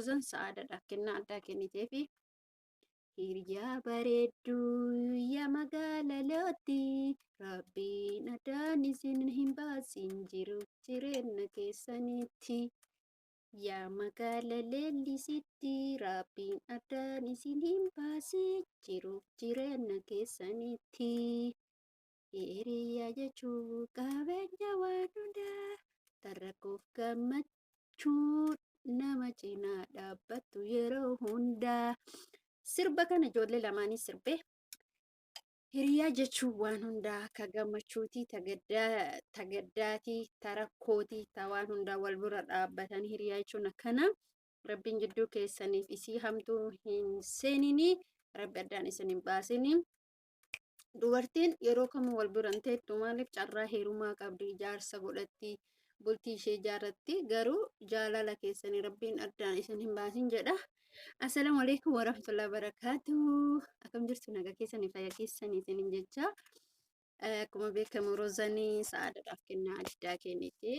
Roozan sa'aadadhaaf kennaa addaa kenniteefi. Hiriyaa bareedduu yaa magaala lootti Rabbiin addaan isin hin baasin jiruuf jireenya keessanitti. Yaa magaala leellisitti Rabbiin addaan isin hin baasin jiruuf jireenya keessanitti. Hiriyaa jechuun qabeenya waan hundaa tarrakkoof gammachuu nama cinaa dhaabbattu yeroo hundaa. Sirba kana ijoollee lamaanii sirbee hiriyaa jechuun waan hundaa ka gammachuutii, ta gaddaa, ta gaddaatii, ta rakkootii, ta waan hundaa wal bira dhaabbatan hiriyaa jechuun akkana. Rabbiin jidduu keessaniif isii hamtuu hin seeninii, rabbi addaan isin hin baasinii. Dubartiin yeroo kamuu wal bira hin teettu maaliif carraa heerumaa qabdi jaarsa godhatti bultii ishee ijaarratti garuu jaalala keessanii rabbiin addaan isin hin baasin jedha. Assalaamu alaikum warahmatullahi wabarakatuh. Akkam jirtu nagaa keessanii fayyaa keessanii isinin jecha. Akkuma beekamu Roozanii sa'aadadhaaf kennaa addaa kennite.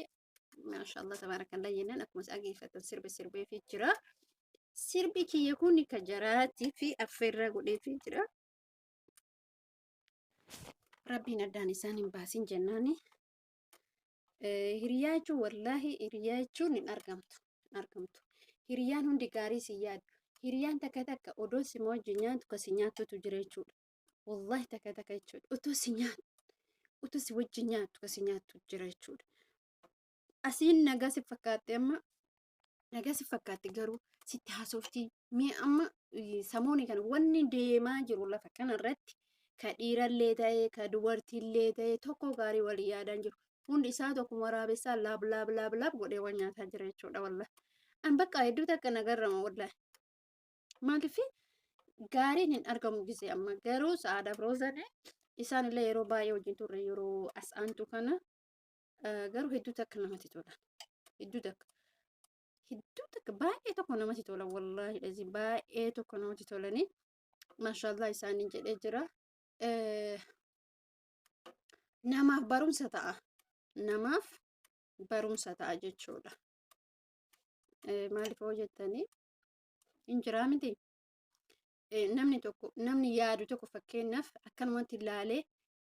Maashaallah tabaarakallah jennaan akkuma dhageeffatan sirbi sirbeefii jira. Sirbi kiyya kun ka jaraatii fi affeerraa godheefii jira. Rabbiin addaan isaan hin baasin jennaani. Hiriyaa jechuun wallaahi hiriyaa jechuun hin argamtu. Hin argamtu. Hiriyaan hundi gaarii si yaadu. Hiriyaan takka takka odoo si wajjin nyaatu ka si nyaattutu jira jechuudha. Wallaahi takka takka jechuudha. Otoo si nyaatu otoo si wajjin nyaattu ka si nyaattu jira jechuudha. Asiin nagaa si fakkaatte amma nagaa si fakkaatte garuu sitti haasofti. Mee amma samooni kana wanni deemaa jiru lafa kanarratti ka dhiirallee ta'e ka dubartiillee ta'e tokko gaarii walii yaadaan jiru. Hundi isaa tokkuma waraabessaa laab laab laab laab godhee waan nyaataa jira jechuudha wallahi. An bakka hedduu takka nagarrama wallahi. Maaliif gaariin hin argamu gisee amma garuu sa'aadaaf roozane isaan illee yeroo baay'ee wajjin turre yeroo as aantu kana garuu hedduu takka namatti tola. Hedduu takka. Hedduu takka baay'ee tokko namatti tola wallaahi dhazi baay'ee tokko namatti tolanii maashaallah isaanii jedhee jira. Namaaf barumsa ta'a. Namaaf barumsa ta'a jechuudha. Maaliif hoo jettanii hin jiraa miti. Namni tokko namni yaadu tokko fakkeenyaaf akkanumatti ilaalee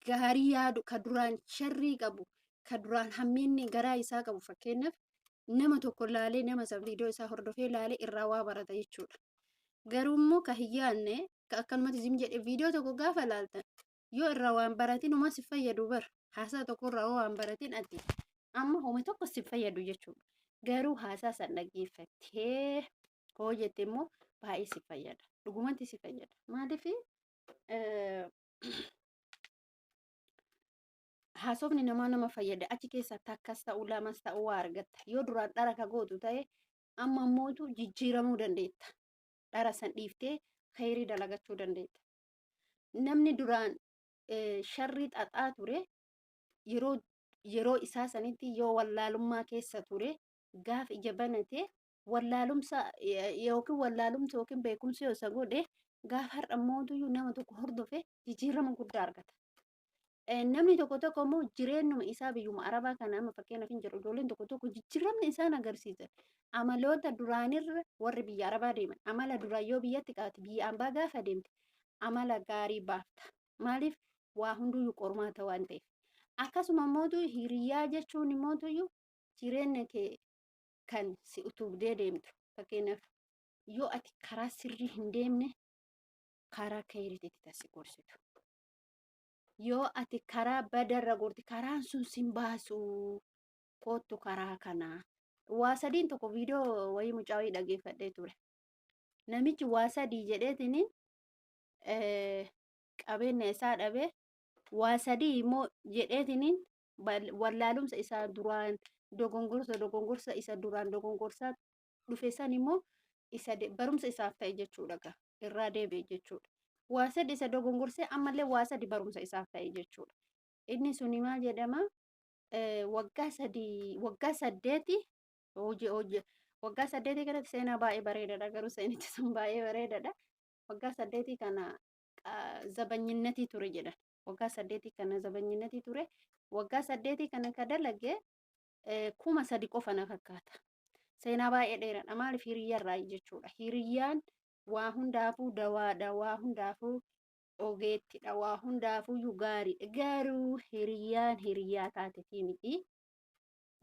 gaarii yaadu ka duraan sharrii qabu ka duraan hammeenni garaa isaa qabu fakkeenyaaf nama tokko laalee nama san viidiyoo isaa hordofee laalee irraa waa barata jechuudha. Garuu immoo ka hin yaadne ka akkanumatti zim jedhe viidiyoo tokko gaafa laaltan yoo irraa waan baratin homaa si fayyadu bar haasaa tokko irraa waan baratin ati amma homa tokko si fayyadu jechuudha. Garuu haasaa san dhaggeeffattee hoo jette immoo baay'ee si fayyada. Dhugumatti si fayyada. Maaliif haasofni namaa nama fayyada achi keessaa takkas ta'u lamas ta'u waa argatta yoo duraan dhara ka gootu ta'e amma ammootu jijjiiramuu dandeetta dhara san dhiiftee kheyrii dalagachuu dandeetta namni duraan sharrii xaxaa ture yeroo yeroo isaa sanitti yoo wallaalummaa keessa ture gaaf ija banate wallaalumsa yookiin wallaalumsa yookiin beekumsi yoo isa godhe gaaf har'a mootuyyuu nama tokko hordofe jijjiirama guddaa argata. Namni tokko tokko immoo jireenyuma isaa biyyuma arabaa kana amma fakkeenyaaf hin jiru ijoolleen tokko tokko jijjiiramni isaan agarsiisan amaloota duraanirra warri biyya arabaa deeman amala duraan yoo biyyatti qabate biyya ambaa gaafa deemte amala gaarii baafta. Maaliif waa hunduyyuu qormaata waan ta'eef. Akkasuma mootu hiriyaa jechuun mootuyyuu jireenya kee kan si utubdee deemtu fakkeenyaaf yoo ati karaa sirrii hin deemne karaa keeriititti ta si gorsitu. Yoo ati karaa badarra gorte karaan sun sin baasu koottu karaa kanaa. Waa sadiin tokko viidiyoo wayii mucaa wayii dhageeffadhee ture. Namichi waa sadii jedheetiin qabeenya isaa dhabee waa sadii immoo jedheetiin wallaalumsa isaa duraan dogongorsa dogongorsa isa duraan dogongorsaa dhufe san immoo isa barumsa isaaf ta'e jechuudha gaa irraa deebi'e jechuudha. Waa sadi isa dogongorsee ammallee waa sadi barumsa isaaf ta'e jechuudha. Inni suni maal jedhama? Waggaa sadii waggaa saddeeti hojii hojii waggaa saddeetii kanatti seenaa baay'ee bareedaadha garuu seenichi sun baay'ee bareedaadha. Waggaa saddeetii kana zabanyinnatii ture jedhan. Waggaa saddeetii kana zabanyinnatii ture. Waggaa saddeetii kana ka dalage 3000 qofa na fakkaata. Seenaa baay'ee dheeraadha. Maaliif hiriyyarraa jechuudha. Hiriyyaan waa hundaafuu dawaadha. Waa hundaafuu ogeettidha. Waa hundaafuyyuu gaariidha. Garuu hiriyyaan hiriyyaa taatetii miti.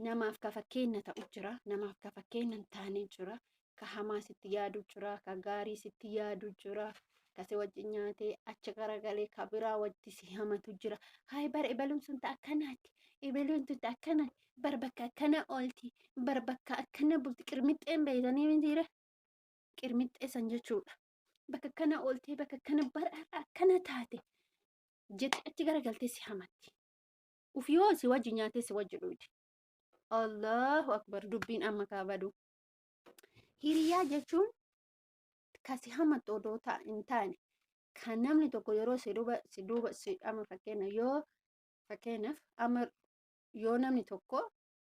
Namaaf ka fakkeenya ta'u jira. Namaaf ka fakkeenya hin taane jira. Ka hamaa sitti yaadu jira. Ka gaarii sitti yaadu jira. Ka si wajjin nyaatee achi garagalee ka biraa wajji si hamatu jira. Hayi bara ebaluun sun ta akkanaati. Ebaluun tun ta akkanaati. Bar bakka akkana oolti. Bar bakka akkana bulti. Qirmixxeen beeytanii mitiire? Qirmixxee san jechuudha. Bakka akkana ooltee bakka akkana bara akkana taate jettee achi garagaltee si hamatti. Uf yoo si wajji nyaatee si wajji dhuyde. Allahu akbar dubbiin amma kaabadu. Hiriyaa jechuun ka si hamattu odoo hin taane kan namni tokko yeroo si duuba si duuba si amma fakkeenya yoo fakkeenyaaf amma yoo namni tokko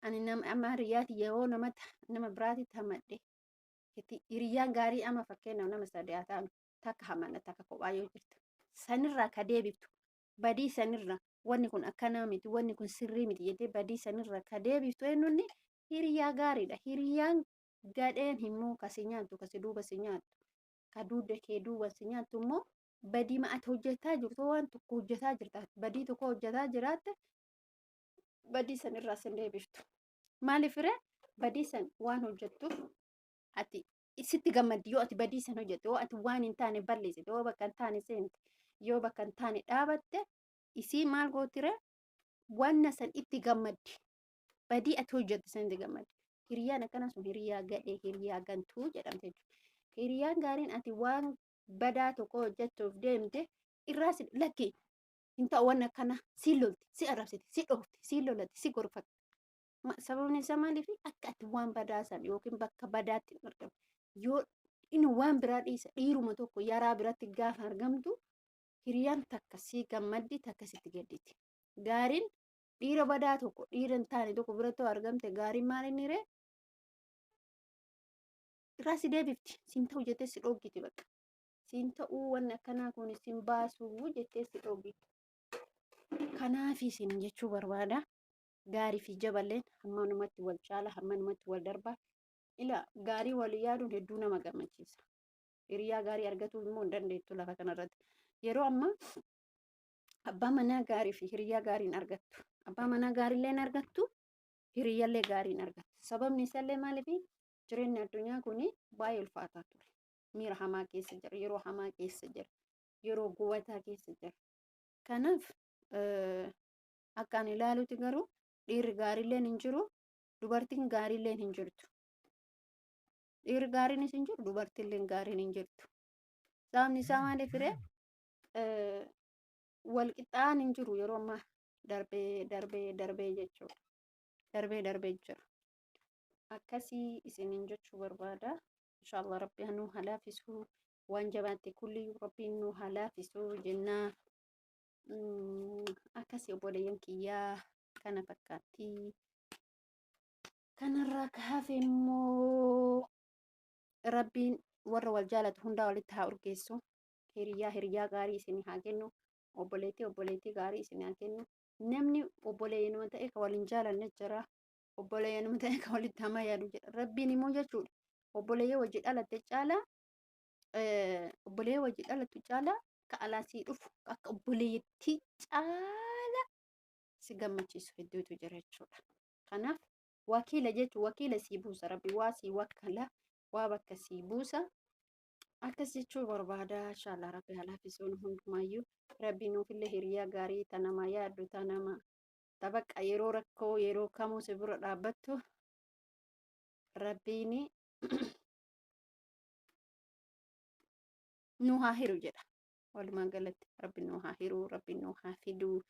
ani nama amma hiriyaa tiyya yoo namatti nama biraatitti hamadhe itti hiriyyaan gaarii amma fakkeenyaaf nama sadii haa ta'an takka hamanna takka kophaa yoo jirtu sanirraa ka deebiftu badii sanirra wanni kun akkanaa miti wanni kun sirrii miti jettee badii sanirra ka deebiftu eenyunni hiriyaa gaariidha. Hiriyaan gadheen immoo ka si nyaattu ka si duuba si nyaattu ka duuda kee duuba si nyaattu immoo badii ma ati hojjetaa jirtu waan tokko hojjetaa jirta badii tokko hojjetaa jiraatte badii sanirraa sin deebiftu. Maaliif ree badii san waan hojjettuuf ati sitti gammaddi yoo ati badii san hojjette yoo ati waan hin taane balleessite yoo bakka hin taane seente yoo bakka hin taane dhaabatte isii maal gootire wanna san itti gammaddi badii ati hojjette san itti gammaddi. Hiriyaan akkana sun hiriyaa gadhee hiriyaa gantuu jedhamte jechuudha. Hiriyaan gaariin ati waan badaa tokko hojjechuuf deemte irraa si lakki hin ta'u wanni akkana si lolti si arrabsiti si dhoofti si lolatti si gorfatti. Sababni isaa maaliif akka ati waan badaa san yookiin bakka badaatti hin argamne yoo inni waan biraa dhiisa dhiiruma tokko yaraa biratti gaafa argamtu hiriyaan takka si gammaddi takka sitti gadditi. Gaariin dhiira badaa tokko dhiira hin taane tokko biratti yoo argamte gaariin maal inni ree irraa si deebifti siin ta'u jettee si dhoggiti bakka siin ta'uu wanni akkanaa kun siin baasuu jettee si dhoggiti. Kanaaf isin jechuu barbaada. Gaarii fi jaballeen hammanumatti wal caala hammanumatti wal darba. Ila gaarii walii yaaduun hedduu nama gammachiisa. Hiriyaa gaarii argatuu immoo hin dandeettu lafa kanarratti. Yeroo ammaa abbaa manaa gaarii fi hiriyaa gaarii hin argattu. Abbaa manaa gaariillee hin argattu, hiriyyallee gaarii hin argattu. Sababni isaallee maaliif jireenyi addunyaa kun baay'ee ulfaataa ture. Miira hamaa keessa jira, yeroo hamaa keessa jira, yeroo gubataa keessa jira. Kanaaf akka ani ilaalutti garuu dhiirri gaariilleen hin jiru, dubartiin gaariilleen hin jirtu. Dhiirri gaariinis hin jiru, dubartiilleen gaariin hin jirtu. Sababni isaa maaliif ree? Wal qixxaa'aan hin jiru yeroo ammaa darbee darbee darbee jechuudha. Darbee darbee jira. Akkasii isiniin jechuu barbaada. Inshaallah rabbi nu haa laafisu. Waan jabaatte kulliyyuu rabbiin nu haa laafisu jennaa. Akkasii obboleeyyan kiyyaa kana fakkaatti. Kanarraa ka hafe immoo rabbiin warra wal jaalatu hundaa walitti haa urgeessu. Hiriyaa hiriyaa gaarii isin haa kennu. Obboleettii obboleettii gaarii isin haa kennu. Namni obboleeyyanuma ta'e ka wal hin jaalanne jira. Obboleeyyanuma ta'e ka walitti hamaa yaadu jira. Rabbiin immoo jechuudha. Obboleeyyan wajji dhalatte caalaa obboleeyyan wajji dhalattu caalaa ka alaa sii dhufu akka obboleeyyattii caalaa si gammachiisu hedduutu jira jechuudha. Kanaaf wakiila jechuun wakiila sii buusa rabbi waa sii wakkala waa bakka sii buusa. Akkas jechuu barbaada inshallah rabbi haa laaffisuun hundumaayyuu rabbi nuufillee hiriyaa gaarii ta nama yaaddu ta nama ta bakka yeroo rakkoo yeroo kamuu si bira dhaabbattu rabbiin nu haa hiru jedha. Walumaa galatti rabbi nu haa hiru rabbi nu haa fidu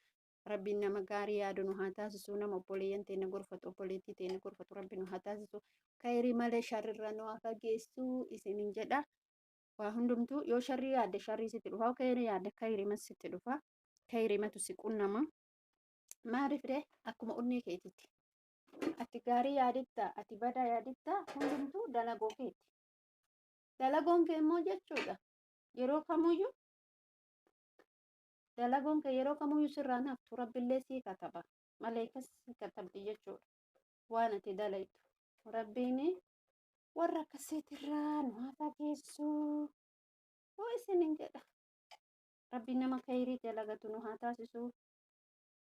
rabbiin nama gaarii yaadu nu haa taasisu nama obboleeyyan teenya gorfatu obboleettii teenya gorfatu rabbi nu haa taasisu kayrii malee sharrirra nu haa fageessu isiniin jedha. Waa hundumtuu yoo sharrii yaadde sharrii sitti dhufa kayrii yaadde kayriima sitti dhufa kayriimatu si qunnama. Maaliif ree akkuma onnee keetitti. Ati gaarii yaaditta ati badaa yaaditta hundumtuu dalagoo keeti. Dalagoon kee immoo jechuudha yeroo kamuyyuu dalagoon kee yeroo kamuyyuu sirraa naftu rabbillee sii kataba maleekas sii katabdi jechuudha waan ati dalaytu rabbiin. Warra akkasiitirraa nu haa fageessu. Hoo isinin jedha. Rabbiin nama khayrii dalagatu nu haa taasisu.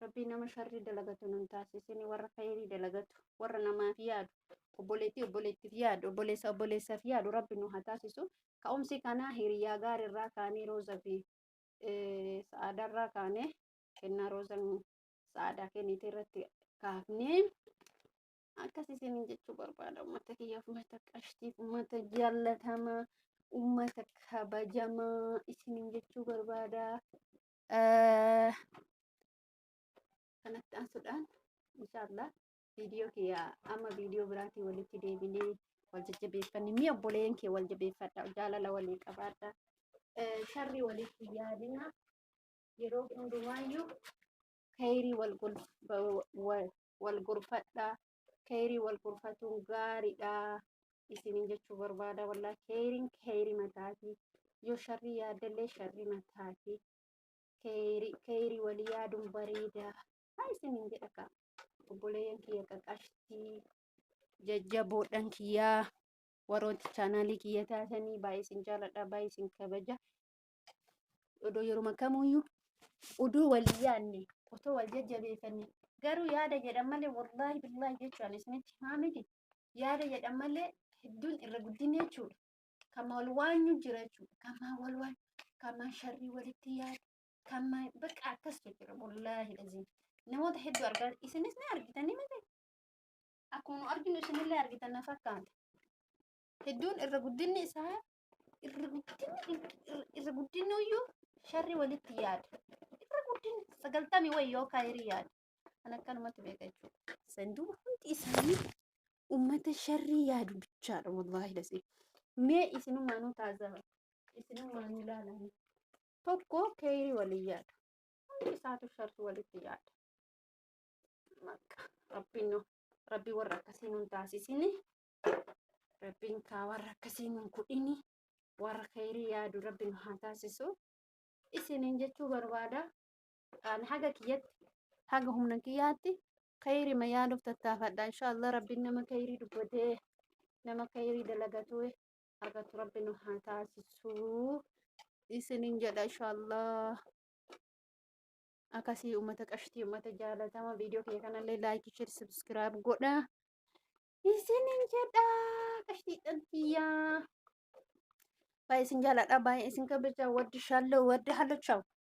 Rabbiin nama sharrii dalagatu nu hin taasisin. Warra khayrii dalagatu, warra namaaf yaadu, obboleettii obboleettiif yaadu, obboleessa obboleessaaf yaadu Rabbi nu haa taasisu. Ka'umsi kanaa hiriyaa gaariirraa kaanee Rooza fi Sa'aadarraa kaanee kennaa Roozan Sa'aadaa kennite irratti kaafnee akkas isiniin jechuu barbaada. Uummata kiyyaaf, uummata qashtiif, uummata jaallatamaa, uummata kabajamaa isiniin jechuu barbaada. Kanatti aansuudhaan inshaallah viidiyoo kiyya amma viidiyoo biraatiin walitti deebinee wal jajjabeeffanne mi'a obboleen kee wal jabeeffadha, jaalala walii qabaadha, sharrii walitti yaadina, yeroo hundumaayyuu kayrii wal gorfadha, kayrii wal gorfatuun gaariidha isiniin jechuu barbaada. Wallaahi kayriin kayrii mataati, yoo sharrii yaaddallee sharrii mataati. Kayrii walii yaaduun bareeda haa isiniin jedha kaa obboleeyyan kiyya qaqashtii jajjaboodhan kiyyaa warrooti chaanaalii kiyya taatanii baay'ee isin jaaladha, baay'ee isin kabaja. Odoo yeruma kamuyyuu odoo walii yaadne, otoo wal jajjabeeffanne garuu yaada jedhan malee, wallaahi billaahi jechuun isinitti himaa miti, yaada jedhan malee hedduun irra guddinni jechuudha. Kama wal waanyu jira jechuudha. Kama wal waanyu, kama sharrii walitti yaadu, kama bakka akkastu jira wallaahi laziim. Namoota hedduu argaa isinis ni argitanii miti. Akkuma nu arginu isinillee argitan na fakkaata. Hedduun irra guddinni isaa irra guddinni iyyuu sharri walitti yaada. Irra guddinni 90 wayi yoo kaayirii yaada. Kan akkanumatti beeka jechuudha. Sanduuqa hundi isaanii ummata sharrii yaadu bichaadha wallaahi lasii. Mee isinumaanuu taazaba. Isinumaanuu ilaalanii. Tokko keeyrii walii yaada. Hundi isaatu sharrii walitti yaada. Bakka rabbiin nu rabbi warra akkasii nun taasisini. Rabbiin kaa warra akkasii nun kudhini. Warra keeyrii yaadu rabbi nu haa taasisu. Isiniin jechuu barbaada. Ani haga kiyyatti, haga humna kiyyaatti kayrima yaaduuf tattaafadha. Inshaallah rabbiin nama kayrii dubbatee nama kayrii dalagatu argatu rabbi nu haa taasisu isinin jedha inshaallah. Akkasii uummata qashtii, uummata jaalatama, viidiyoo kiyya kanallee like, share, subscribe godha isinin jedha. Qashtiidhaan kiyyaa baay'ee isin jaaladha, baay'ee isin kabaja. Waddi shalloo waddi hallo, chaw.